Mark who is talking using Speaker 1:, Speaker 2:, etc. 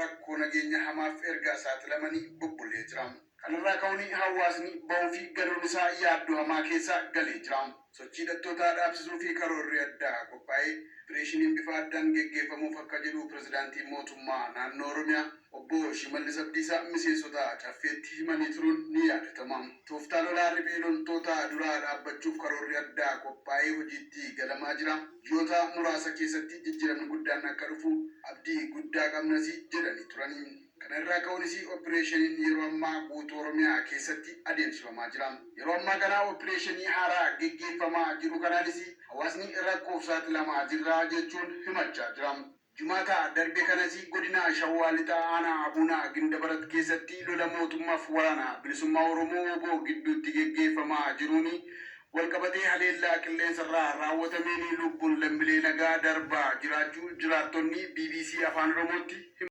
Speaker 1: rakkoo nageenya hamaaf erga saaxilamanii bubbulee jira. Kanarraa ka'uun hawaasni bahuu fi galuun isaa yaaddoo hamaa keessa galee jira. Sochii hidhattootaa dhaabsisuu fi karoorri addaa qophaa'ee opireeshiniin bifa addaan geggeeffamuuf akka jedhu pirezidaantiin mootummaa naannoo Oromiyaa obbo Shimallis Abdiisaa miseensota Caffeetti himanii turuun ni yaadatama. Tooftaa lolaa riphee loltoota duraa dhaabbachuuf karoorri addaa qophaa'ee hojiitti galamaa jira. Ji'oota muraasa keessatti jijjiiramni guddaan akka dhufu abdii guddaa qabnas jedhanii turani. Kana irraa ka'uunis opireeshiniin yeroo ammaa guutuu Oromiyaa keessatti adeemsifamaa jira. Yeroo ammaa kana opireeshinii haaraa geggeeffamaa jiru kanaanis hawaasni rakkoof saaxilamaa jirra jechuun himachaa jira. Jimaata darbe kanas godina Shawaa Lixaa aanaa Abuunaa Gindabarat keessatti lola mootummaaf waraana bilisummaa Oromoo WBO gidduutti geggeeffamaa jiruun walqabatee haleellaa qilleensarraa raawwatameen lubbuun lammiilee nagaa darbaa jiraachuu jiraattonni BBC Afaan Oromootti himaniiru.